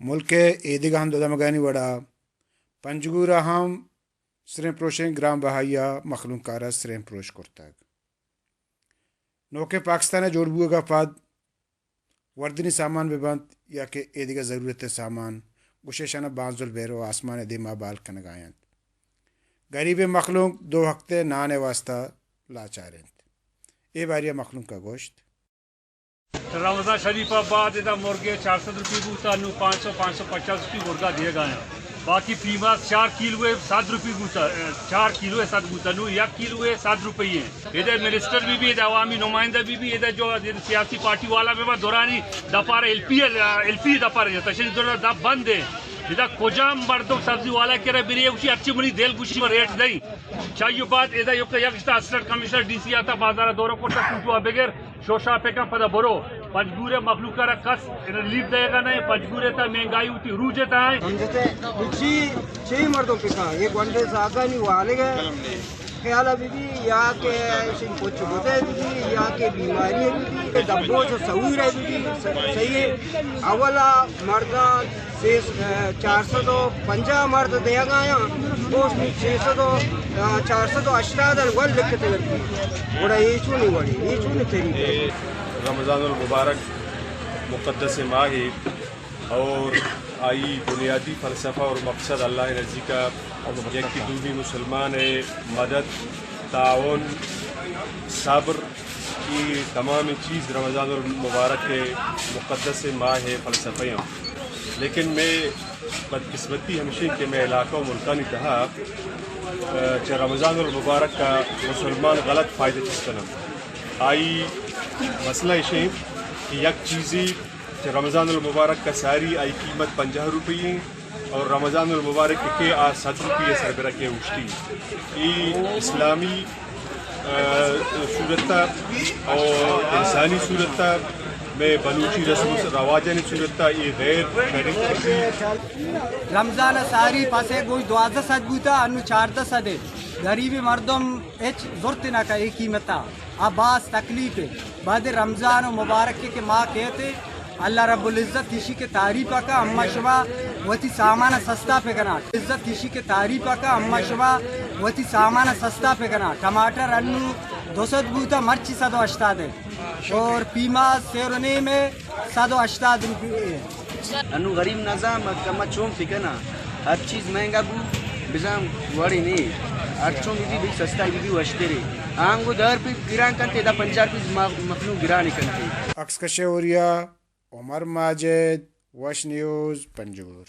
ملک ء ایدگہ ہند ء دمگانی وڑا پنجگور ء ہم سریں پروشیں گران بہائی ء مخلوق کار ء سریں پروش کرتگ۔ نوکیں پاکستان ء جوڑ بوگ ء پد وردنی سامان بہ بنت یا کہ ایدگہ ضرورت ء سامان، گوشے شانہ بانزل بیر و آسمان ء دیما بال کنگا انت۔ گریبیں مخلوق دو وقت ء نان ء واسطہ لاچار انت۔ اے باری ء مخلوق ء گوشت۔ رمضان شریف ء بعد ادا مرگے چار سد روپی بوتا، نو پانچ سو، پانچ سو پچاس روپی مرگا دیگا آیا۔ باقی پیماز چار کیلو ء سد روپی بوتا، چار کیلو ء سد بوتا، نو یک کیلو ء سد روپی ہیں۔ ادا منسٹر بہ بی، ادا عوامی نمائندہ بہ بی، ادا جو سیاسی پارٹی والا بہ با، دورانی دپار ایل پی، ایل پی دپار جتا، شنی دورا دپ بند ہے۔ ادا کجام مردم سبزی والا کرا بری، گوشی ہرچی منی دل گوشی ما ریٹ دئی۔ چاہیے بعد ادا یک، یک اسٹا اسسٹنٹ کمشنر ڈی سی آتا، بازار دورہ کرتا، فوٹو بگر شوشا پکن پدا برو۔ پنجگور ء مخلوق ء را کس ریلیف دئیگا نہ، پنجگور ء تہ مہنگائی وتی عروج ء تہ ء۔ سمجھتے؟ چی، چی مردم پکا؟ یہ گونڈے زاگانی والگ ء خیال ء بی بی یا کہ شن پچ بوتے بی بی یا کہ بیماری بی بی کہ دبوچ و سویر بی بی، صحیح ہے۔ اولا مردان سے، چار سد و پنجاہ مرد دیگا آیاں، گوشت چھ سد و، چار سد و ہشتاد ول لکھتے لگی۔ گڑا اے چونی وڑی، اے چونی طریقہ؟ اے رمضان المبارک مقدس ماہ ہے اور آئی بنیادی فلسفہ اور مقصد اللہ نزدیکا یکی دومی مسلمان ہے، مدد، تعاون، صبر، اے تمام چیز رمضان المبارک ء مقدس ماہ ء فلسفہ ہیں۔ لیکن میں بدقسمتی ہمشی کہ میں علاقہ و ملکانی تہا، ء، چہ رمضان المبارک کا مسلمان غلط فائدہ چست کنن۔ آئی مسئلہ اشیں کہ یک چیزی چہ رمضان المبارک کا ساری آئی قیمت پنجاہ روپی ہیں۔ اور رمضان المبارک کہ آ صد روپی ء سربرا کہ اوشتی۔ ای اسلامی، ء، صورت ء اور انسانی صورت ء، میں بلوچی رسم و رواجانی صورت ء، ای غیر شرعی چیزی۔ رمضان ء ساری پسے گوش دوازدہ سد بوتا، انو چاردہ سد ہے۔ غریب مردم ہچ زرت نہ کا اے قیمتا۔ آ باز تکلیف ہے۔ بعد رمضان و مبارک کہ ما کہتے، اللہ رب العزت ایشی کہ تعریف کا، اما شما وتی سامان سستا پہ کنا۔ عزت ایشی کہ تعریف کا، اما شما وتی سامان سستا پہ کنا۔ ٹماٹر انو دو سد بوتا، مرچی سد و ہشتاد ہے۔ اور پیماز سیر و نیم ہے، سد و ہشتاد روپی ہے۔ انو غریب نزان کما چون پہ کنا۔ ہر چیز مہنگا بو، بزان وڑی نی۔ ہر چون بی بی سستا بی بی وشتری۔ آنگو دہ روپی گران کنتے، دا پنجاہ روپی مخلوق گرانی کنتے۔ عکس کش اوریا، عمر ماجد، وش نیوز، پنجگور۔